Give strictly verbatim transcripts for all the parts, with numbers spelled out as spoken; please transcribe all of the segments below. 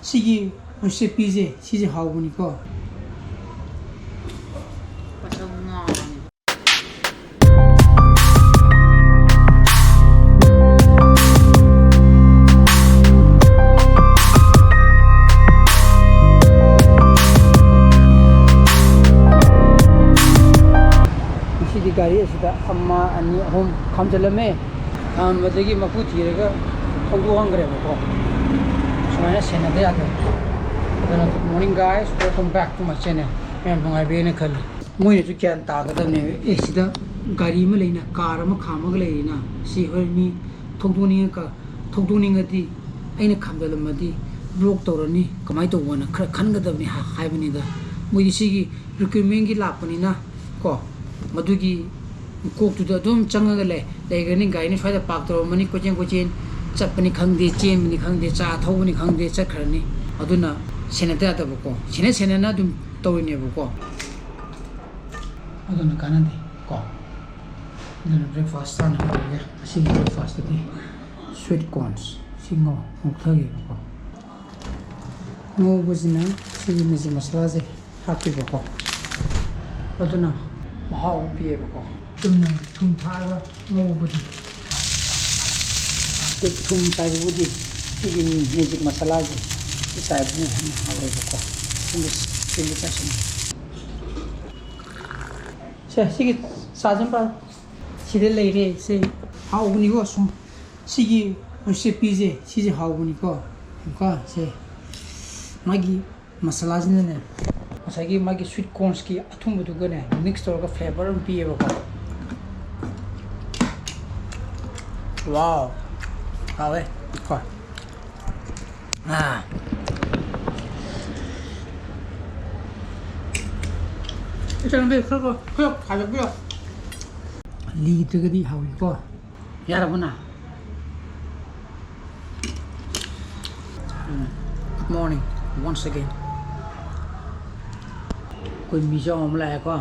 ꯁꯤꯒꯤ ꯔꯤꯁꯤꯄꯤꯁꯦ, ꯁꯤꯁꯦ ꯍꯥꯎꯕꯅꯤꯀꯣ꯫ ꯉꯁꯤꯗꯤ ꯒꯥꯔꯤ ꯑꯁꯤꯗ ꯑꯃ, ꯑꯅꯤ, ꯑꯍꯨꯝ ꯈꯥꯝꯖꯤꯜꯂꯝꯃꯦ꯫ ꯈꯥꯝꯕꯗꯒꯤ ꯃꯄꯨ ꯊꯤꯔꯒ ꯊꯧꯗꯣꯛꯍꯟꯈ꯭ꯔꯦꯕꯀꯣ꯫ ꯁꯨꯃꯥꯏꯅ ꯁꯦꯟꯅꯗ ꯌꯥꯗꯦ꯫ ꯑꯗꯨꯅ, good morning guys, welcome back to my channel꯫ ꯃꯌꯥꯝ ꯅꯨꯡꯉꯥꯏꯕꯤꯔꯦꯅ ꯈꯜꯂꯤ꯫ ꯃꯣꯏꯅꯁꯨ ꯒ꯭ꯌꯥꯟ ꯇꯥꯒꯗꯕꯅꯦꯕ꯫ ꯑꯦ, ꯁꯤꯗ ꯒꯥꯔꯤ ꯑꯃ ꯂꯩꯅ, car ꯑꯃ ꯈꯥꯝꯃꯒ ꯂꯩꯔꯤꯅ, ꯁꯤ ꯍꯣꯔꯦꯟ ꯃꯤ ꯊꯧꯗꯣꯛꯅꯤꯡꯉ-, ꯊꯧꯗꯣꯛꯅꯤꯡꯉꯗꯤ ꯑꯩꯅ ꯈꯥꯝꯖꯤꯜꯂꯝꯃꯗꯤ block ꯇꯧꯔꯅꯤ, ꯀꯃꯥꯏꯅ ꯇꯧꯕꯅ ꯈꯔ ꯈꯟꯒꯗꯕꯅꯤ ꯍꯥ-, ꯍꯥꯏꯕꯅꯤꯗ꯫ ꯃꯣꯏꯗꯤ ꯁꯤꯒꯤ requirementꯀꯤ ꯂꯥꯛꯄꯅꯤꯅ ꯀꯣ, ꯃꯗꯨꯒꯤ ꯀꯣꯛꯇꯨꯗ ꯑꯗꯨꯝ ꯆꯪꯉꯒ ꯂꯩ-, ꯂꯩꯈ꯭ꯔꯅꯤ꯫ ꯒꯥꯔꯤꯅ ꯁ꯭ꯋꯥꯏꯗ park ꯇꯧꯔꯝꯃꯅꯤ, ꯀꯣꯏꯆꯦꯟ ꯀꯣꯏꯆꯦꯟ ꯆꯠꯄꯅꯤ ꯈꯪꯗꯦ, ꯆꯦꯟꯕꯅꯤ ꯈꯪꯗꯦ, ꯆꯥ ꯊꯧꯕꯅꯤ ꯈꯪꯗꯦ, ꯆꯠꯈ꯭ꯔꯅꯤ꯫ ꯑꯗꯨꯅ ꯁꯦꯟꯅꯗ ꯌꯥꯗꯕꯀꯣ, ꯁꯦꯟꯅ ꯁꯦꯟꯅꯅ ꯑꯗꯨꯝ ꯇꯧꯔꯤꯅꯦꯕꯀꯣ꯫ ꯑꯗꯨꯅ ꯀꯥꯟꯅꯗꯦ ꯀꯣ꯫ ꯑꯗꯨꯅ breakfast ꯆꯥꯅꯕ ꯇꯧꯔꯒꯦ꯫ ꯉꯁꯤꯒꯤ breakfastꯇꯗꯤ sweet corns ꯁꯤ ꯉꯧ-, ꯉꯧꯊꯒꯦꯕꯀꯣ꯫ ꯉꯧꯕꯁꯤꯅ ꯁꯤꯒꯤ magic masalaꯁꯦ ꯍꯥꯞꯄꯤꯕꯀꯣ꯫ ꯑꯗꯨꯅ ꯃꯍꯥꯎ ꯑꯃ ꯄꯤꯌꯦꯕꯀꯣ꯫ ꯆꯨꯝꯅ ꯊꯨꯝ ꯊꯥꯛꯑꯒ ꯉꯧꯕꯗꯤ꯫ ꯑꯗꯨ ꯊꯨꯝ ꯆꯥꯏꯕꯕꯨꯗꯤ ꯁꯤꯒꯤ magic masalaꯁꯦ ꯁꯤ ꯆꯥꯏꯕꯗꯨꯅ ꯍꯦꯟꯅ ꯍꯥꯎꯋꯦꯕꯀꯣ꯫ ꯁꯤꯒꯤ, ꯁꯤꯒꯤ ꯆꯥꯏꯁꯤꯟ-, ꯁꯦ, ꯁꯤꯒꯤ ꯆꯥꯁꯤꯟꯕ ꯁꯤꯗ ꯂꯩꯔꯦ꯫ ꯁꯤ ꯍꯥꯎꯕꯅꯤꯀꯣ꯫ ꯁꯨꯝ ꯁꯤꯒꯤ recipeꯁꯦ, ꯁꯤꯁꯦ ꯍꯥꯎꯕꯅꯤꯀꯣ꯫ ꯀꯣ, ꯁꯦ ꯃꯥꯒꯤ masalaꯁꯤꯅꯅꯦ, ꯉꯁꯥꯏꯒꯤ ꯃꯥꯒꯤ sweet cornsꯀꯤ ꯑꯊꯨꯝꯕꯗꯨꯒꯅꯦ mix ꯇꯧꯔꯒ flavor ꯑꯃ ꯄꯤꯌꯦꯕꯀꯣ꯫ Wow, ꯍꯥꯎꯋꯦ꯫ ꯀꯣ꯫ ꯑꯥ꯫ ꯏꯆꯟꯅꯨꯄꯤ, ꯈꯔ ꯈꯔ ꯈꯔ ꯈꯥꯏꯗꯣꯛꯄꯤꯔꯣ꯫ ꯂꯤꯗ꯭ꯔꯒꯗꯤ ꯍꯥꯎꯏꯀꯣ꯫ ꯌꯥꯔꯕꯣ ꯅꯪ? ꯎꯝ꯫ Good morning once again꯫ ꯑꯩꯈꯣꯏ ꯃꯤꯖꯥꯎ ꯑꯃ ꯂꯥꯛꯑꯦꯀꯣ꯫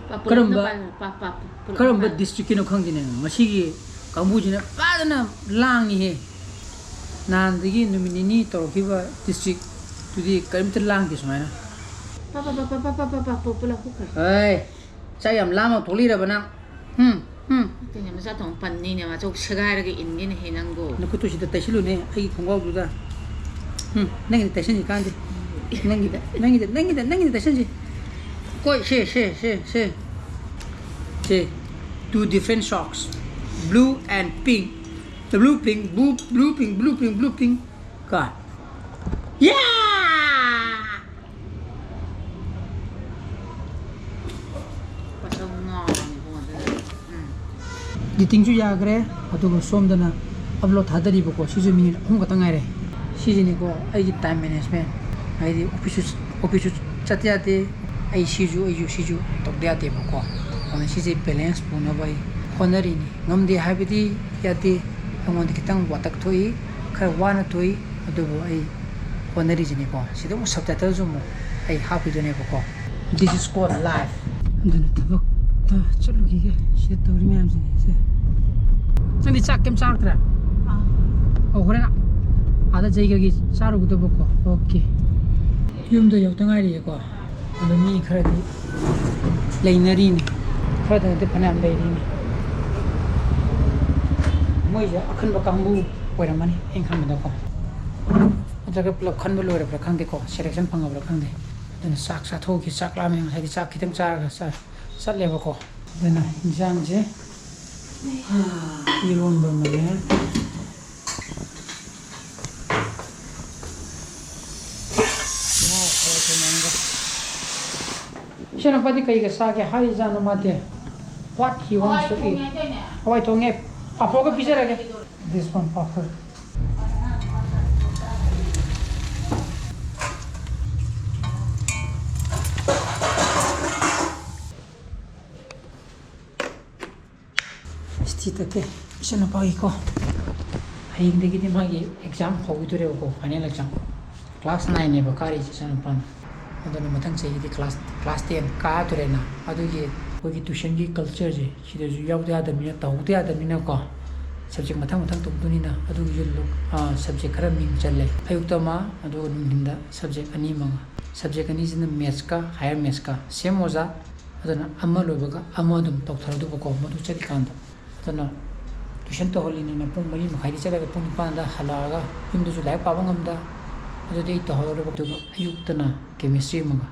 ꯄꯥꯄꯨ ꯀꯔꯝꯕ, ꯄꯥꯏ-, ꯄꯥ-, ꯄꯥ-, ꯄꯨꯂꯞ ꯀꯔꯝꯕ ꯄꯥꯏ꯫ Districtꯀꯤꯅꯣ ꯈꯪꯗꯦꯅꯦ꯫ ꯃꯁꯤꯒꯤ ꯀꯥꯡꯕꯨꯁꯤꯅ ꯐꯖꯅ ꯂꯥꯡꯉꯤꯍꯦ꯫ ꯅꯍꯥꯟꯗꯒꯤ ꯅꯨꯃꯤꯠ ꯅꯤꯅꯤ ꯇꯧꯔꯛꯈꯤꯕ districtꯇꯨꯗꯤ ꯀꯔꯤꯝꯇ ꯂꯥꯡꯗꯦ ꯁꯨꯃꯥꯏꯅ꯫ ꯄꯥ, ꯄꯥ, ꯄꯥ, ꯄꯣꯛꯄ ꯂꯥꯛꯄ ꯈꯔ꯫ ꯍꯩ, ꯆꯥꯛ ꯌꯥꯝ ꯂꯥꯝꯃ ꯊꯣꯛꯂꯤꯔꯕ ꯅꯪ? ꯍꯨꯝ, ꯍꯨꯝ꯫ ꯀꯩꯅꯣ, ꯃꯆꯥ ꯊꯣꯡ ꯄꯟꯅꯤꯅꯦ, ꯃꯆꯧ ꯁꯦꯒꯥꯏꯔꯒ ꯏꯟꯒꯦꯅꯦ ꯍꯦ ꯅꯪꯕꯨ꯫ ꯅꯈꯨꯠꯇꯨ ꯁꯤꯗ ꯇꯩꯁꯤꯜꯂꯨꯅꯦ, ꯑꯩꯒꯤ ꯈꯣꯡꯒ꯭ꯔꯥꯎꯗꯨꯗ꯫ ꯍꯨꯝ, ꯅꯪꯒꯤꯗ ꯇꯩꯁꯤꯟꯁꯤ ꯀꯥꯟꯗꯦ꯫ ꯅꯪꯒꯤꯗ, ꯅꯪꯒꯤꯗ, ꯅꯪꯒꯤꯗ, ꯅꯪꯒꯤꯗ ꯇꯩꯁꯤꯟꯁꯤ꯫ ꯀꯣꯏ, ꯁꯦ, ꯁꯦ, ꯁꯦ, ꯁꯦ꯫ ꯁꯦ, two different socks, blue and pink. The blue pink, blue, blue pink, blue pink, blue pink, blue pink. ꯀꯣ꯫ Yeah! ꯃꯁꯛ ꯉꯥꯎꯔꯕꯅꯤ ꯏꯕꯨꯡꯉꯣ, ꯑꯗꯨꯅ꯫ ꯎꯝ꯫ Editingꯁꯨ ꯌꯥꯈ꯭ꯔꯦ, ꯑꯗꯨꯒ ꯁꯣꯝꯗꯅ upload ꯊꯥꯗꯔꯤꯕꯀꯣ, ꯁꯤꯁꯨ minute ꯑꯍꯨꯝ ꯈꯛꯇ ꯉꯥꯏꯔꯦ꯫ ꯁꯤꯁꯤꯅꯤꯀꯣ ꯑꯩꯒꯤ time management, ꯍꯥꯏꯗꯤ officeꯁꯨ, officeꯁꯨ ꯆꯠꯇ ꯌꯥꯗꯦ, ꯑꯩ ꯁꯤꯁꯨ, ꯑꯩꯁꯨ ꯁꯤꯁꯨ ꯇꯧꯗ ꯌꯥꯗꯦꯕꯀꯣ꯫ ꯑꯗꯨꯅ ꯁꯤꯁꯦ balance ꯄꯨꯅꯕ ꯑꯩ ꯍꯣꯠꯅꯔꯤꯅꯤ꯫ ꯉꯝꯗꯦ ꯍꯥꯏꯕꯗꯤ ꯌꯥꯗꯦ, ꯑꯩꯉꯣꯟꯗ ꯈꯤꯇꯪ ꯋꯥꯇꯛ ꯊꯣꯛꯏ, ꯈꯔ ꯋꯥꯅ ꯊꯣꯛꯏ, ꯑꯗꯨꯕꯨ ꯑꯩ ꯍꯣꯠꯅꯔꯤꯁꯤꯅꯤꯀꯣ꯫ ꯁꯤꯗ ꯑꯃꯨꯛ subtitleꯁꯨ ꯑꯃꯨꯛ ꯑꯩ ꯍꯥꯞꯈꯤꯗꯣꯏꯅꯦꯕꯀꯣ꯫ This is called life. ꯑꯗꯨꯅ ꯊꯕꯛꯇ ꯆꯠꯂꯨꯈꯤꯒꯦ꯫ ꯁꯤꯗ ꯇꯧꯔꯤ ꯃꯌꯥꯝꯁꯤꯡꯁꯦ꯫ ꯅꯪꯗꯤ ꯆꯥꯛ ꯀꯩꯝ ꯆꯥꯔꯛꯇ꯭ꯔꯦ? ꯑꯥ꯫ ꯑꯣ, ꯍꯣꯔꯦꯟ ꯑꯥꯗ ꯖꯩꯒꯒꯤ ꯆꯥꯔꯨꯒꯗꯕꯀꯣ꯫ Okay꯫ ꯌꯨꯝꯗ ꯌꯧꯗ ꯉꯥꯏꯔꯤꯌꯦꯀꯣ꯫ ꯑꯗꯣ ꯃꯤ ꯈꯔꯗꯤ ꯂꯩꯅꯔꯤꯅꯤ, ꯈꯔꯗ ꯅꯠꯇꯦ, ꯐꯅꯌꯥꯝ ꯂꯩꯔꯤꯅꯤ꯫ ꯃꯣꯏꯁꯦ ꯑꯈꯟꯕ ꯀꯥꯡꯕꯨ ꯑꯣꯏꯔꯝꯃꯅꯤ, ꯑꯩꯅ ꯈꯟꯕꯗꯀꯣ꯫ ꯅꯠꯇ꯭ꯔꯒ ꯄꯨꯂꯞ ꯈꯟꯕ ꯂꯣꯏꯔꯕ꯭ꯔꯥ ꯈꯪꯗꯦꯀꯣ, selection ꯐꯪꯉꯕ꯭ꯔꯥ ꯈꯪꯗꯦ꯫ ꯑꯗꯨꯅ ꯆꯥꯛ ꯆꯥꯊꯣꯛꯈꯤ, ꯆꯥꯛ ꯂꯥꯝꯃꯦ, ꯉꯁꯥꯏꯗꯤ ꯆꯥꯛ ꯈꯤꯇꯪ ꯆꯥꯔꯒ ꯆꯠ-, ꯆꯠꯂꯦꯕꯀꯣ꯫ ꯑꯗꯨꯅ ꯏꯟꯁꯥꯡꯁꯦ ꯏꯔꯣꯟꯕ ꯑꯃꯅꯦ꯫ ꯏꯆꯥꯅꯨꯄꯥꯗꯤ ꯀꯩꯒ ꯆꯥꯒꯦ ꯍꯥꯏꯔꯤꯖꯥꯠꯅꯣ ꯃꯥꯗꯤ? What he wants to eat? ꯍꯋꯥꯏ ꯊꯣꯡꯉꯦ꯫ ꯄꯥꯐꯣꯔꯒ ꯄꯤꯖꯔꯒꯦ꯫ This one, ꯄꯥꯐꯣꯔ꯫ ꯏꯁꯇꯤ ꯇꯛꯀꯦ ꯏꯆꯟꯅꯨꯄꯥꯒꯤꯀꯣ꯫ ꯍꯌꯦꯡꯗꯒꯤꯗꯤ ꯃꯥꯒꯤ exam ꯍꯧꯈꯤꯗꯣꯔꯦꯕꯀꯣ, final exam꯫ Class nineꯅꯦꯕ ꯀꯥꯔꯤꯁꯦ ꯏꯆꯟꯅꯨꯄꯥꯅ꯫ ꯑꯗꯨꯅ ꯃꯊꯪ ꯆꯍꯤꯗꯤ class, class ten ꯀꯥꯗꯣꯔꯦꯅ꯫ ꯑꯗꯨꯒꯤ ꯑꯩꯈꯣꯏꯒꯤ tuitionꯒꯤ cultureꯁꯦ ꯁꯤꯗꯁꯨ ꯌꯥꯎꯗ ꯌꯥꯗꯕꯅꯤꯅ, ꯇꯧꯍꯧꯗ ꯌꯥꯗꯕꯅꯤꯅꯀꯣ, subject ꯃꯊꯪ ꯃꯊꯪ ꯇꯧꯗꯣꯏꯅꯤꯅ ꯑꯗꯨꯒꯤꯁꯨ ꯂꯨ-, ꯑ, subject ꯈꯔ ꯃꯤꯡ ꯆꯜꯂꯦ꯫ ꯑꯌꯨꯛꯇ ꯑꯃ, ꯑꯗꯨꯒ ꯅꯨꯡꯊꯤꯟꯗ subject ꯑꯅꯤ ꯑꯃꯒ꯫ Subject ꯑꯅꯤꯁꯤꯅ maths-ꯀ higher maths-ꯀ꯫ Same ꯑꯣꯖꯥ, ꯑꯗꯨꯅ ꯑꯃ ꯂꯣꯏꯕꯒ ꯑꯃ ꯑꯗꯨꯝ ꯇꯧꯊꯔꯗꯧꯕꯀꯣ, ꯃꯗꯨ ꯆꯠꯂꯤꯀꯥꯟꯗ꯫ ꯑꯗꯨꯅ tuition ꯇꯧꯍꯜꯂꯤꯅꯤꯅ ꯄꯨꯡ ꯃꯔꯤ ꯃꯈꯥꯏꯗ ꯆꯠꯂꯒ ꯄꯨꯡ ꯅꯤꯄꯥꯟꯗ ꯍꯜꯂꯛꯑꯒ ꯌꯨꯝꯗꯁꯨ ꯂꯥꯏꯔꯤꯛ ꯄꯥꯕ ꯉꯝꯗ, ꯑꯗꯨꯗꯤ ꯑꯩ ꯇꯧꯍꯧꯔꯣꯏꯕ꯫ ꯑꯗꯨꯒ ꯑꯌꯨꯛꯇꯅ chemistry ꯑꯃꯒ꯫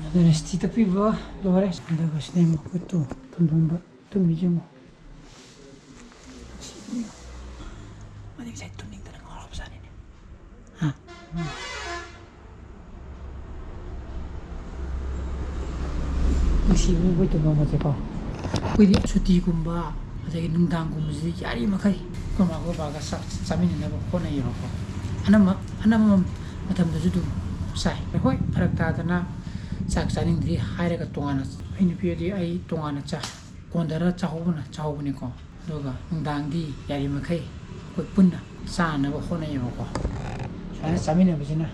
ꯑꯗꯨꯅ ꯁꯤꯇꯤ ꯇꯛꯄꯤꯕ ꯂꯣꯏꯔꯦ꯫ ꯑꯗꯨꯒ ꯁꯤꯅꯦ ꯃꯈꯨꯠꯇꯨ ꯊꯝꯐꯝꯗ ꯇꯨꯝꯃꯤꯁꯦ ꯌꯦꯡꯉꯣ꯫ ꯃꯥꯗꯤ ꯉꯁꯥꯏ ꯇꯨꯝꯅꯤꯡꯗꯅ ꯉꯥꯎꯔꯕꯖꯥꯠꯅꯤꯅꯦ꯫ ꯍꯥ? ꯅꯨꯡꯁꯤꯕ ꯑꯩꯈꯣꯏ ꯇꯨꯝꯐꯝ ꯑꯁꯦꯀꯣ꯫ ꯑꯩꯈꯣꯏꯗꯤ ꯁꯨꯇꯤꯒꯨꯝꯕ ꯑꯗꯒꯤ ꯅꯨꯡꯗꯥꯡꯒꯨꯝꯕꯁꯤꯗꯤ ꯌꯥꯔꯤꯃꯈꯩ ꯑꯩꯈꯣꯏ ꯃꯥ ꯑꯩꯈꯣꯏ ꯕꯥꯒ ꯆꯥꯛ ꯆꯥꯃꯤꯟꯅꯅꯕ ꯍꯣꯠꯅꯩꯌꯦꯕꯀꯣ꯫ ꯑꯅꯝꯕ, ꯑꯅꯝꯕ ꯃꯇꯝꯗꯁꯨ ꯑꯗꯨꯝ ꯆꯥꯏ꯫ ꯍꯣꯏ, ꯐꯔꯛ ꯇꯥꯗꯅ ꯆꯥꯛ ꯆꯥꯅꯤꯡꯗ꯭ꯔꯤ ꯍꯥꯏꯔꯒ ꯇꯣꯉꯥꯟꯅ, ꯑꯩ ꯅꯨꯄꯤ ꯑꯣꯏꯗꯤ ꯑꯩ ꯇꯣꯉꯥꯟꯅ ꯆꯥ-, ꯀꯣꯟꯊꯔ ꯆꯥꯍꯧꯕꯅ ꯆꯥꯍꯧꯕꯅꯤꯀꯣ꯫ ꯑꯗꯨꯒ ꯅꯨꯡꯗꯥꯡꯗꯤ ꯌꯥꯔꯤꯃꯈꯩ ꯑꯩꯈꯣꯏ ꯄꯨꯟꯅ ꯆꯥꯅꯕ ꯍꯣꯠꯅꯩꯌꯦꯕꯀꯣ꯫ ꯁꯨꯃꯥꯏꯅ ꯆꯥꯃꯤꯟꯅꯕꯁꯤꯅ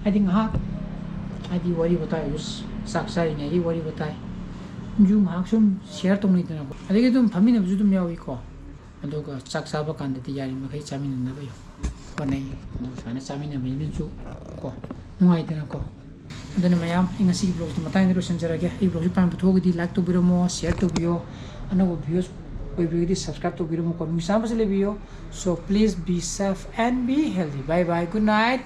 ꯍꯥꯏꯗꯤ ꯉꯥꯏꯍꯥꯛ ꯍꯥꯏꯗꯤ ꯋꯥꯔꯤ ꯋꯥꯇꯥꯏ, ꯆꯥꯛ ꯆꯥꯔꯤꯉꯩꯒꯤ ꯋꯥꯔꯤ ꯋꯥꯇꯥꯏꯁꯨ ꯉꯥꯏꯍꯥꯛ ꯁꯨꯝ share ꯇꯧꯅꯩꯗꯅꯀꯣ꯫ ꯑꯗꯒꯤ ꯑꯗꯨꯝ ꯐꯝꯃꯤꯟꯅꯕꯁꯨ ꯑꯗꯨꯝ ꯌꯥꯎꯏꯀꯣ꯫ ꯑꯗꯨꯒ ꯆꯥꯛ ꯆꯥꯕ ꯀꯥꯟꯗꯗꯤ ꯌꯥꯔꯤꯃꯈꯩ ꯆꯥꯃꯤꯟꯅꯅꯕ ꯍꯣꯠꯅꯩ꯫ ꯑꯗꯨ ꯁꯨꯃꯥꯏꯅ ꯆꯥꯃꯤꯟꯅꯕꯁꯤꯅꯁꯨ ꯀꯣ ꯅꯨꯡꯉꯥꯏꯗꯅꯀꯣ꯫ ꯑꯗꯨꯅ ꯃꯌꯥꯝ, ꯑꯩ ꯉꯁꯤꯒꯤ vlog-ꯁꯤ ꯃꯇꯥꯡꯗ ꯂꯣꯏꯁꯤꯟꯖꯔꯒꯦ꯫ ꯑꯩ vlog-ꯁꯤ ꯄꯥꯝꯕ ꯊꯣꯛꯑꯒꯗꯤ like ꯇꯧꯕꯤꯔꯝꯃꯣ, share ꯇꯧꯕꯤꯌꯣ꯫ ꯑꯅꯧꯕ viewers ꯑꯣꯏꯕꯤꯔꯒꯗꯤ subscribe ꯇꯧꯕꯤꯔꯝꯃꯣꯀꯣ꯫ ꯅꯨꯡꯁꯤ ꯆꯥꯟꯅꯕꯁꯨ ꯂꯩꯕꯤꯌꯣ꯫ So please be safe and be healthy. Bye bye. Good night.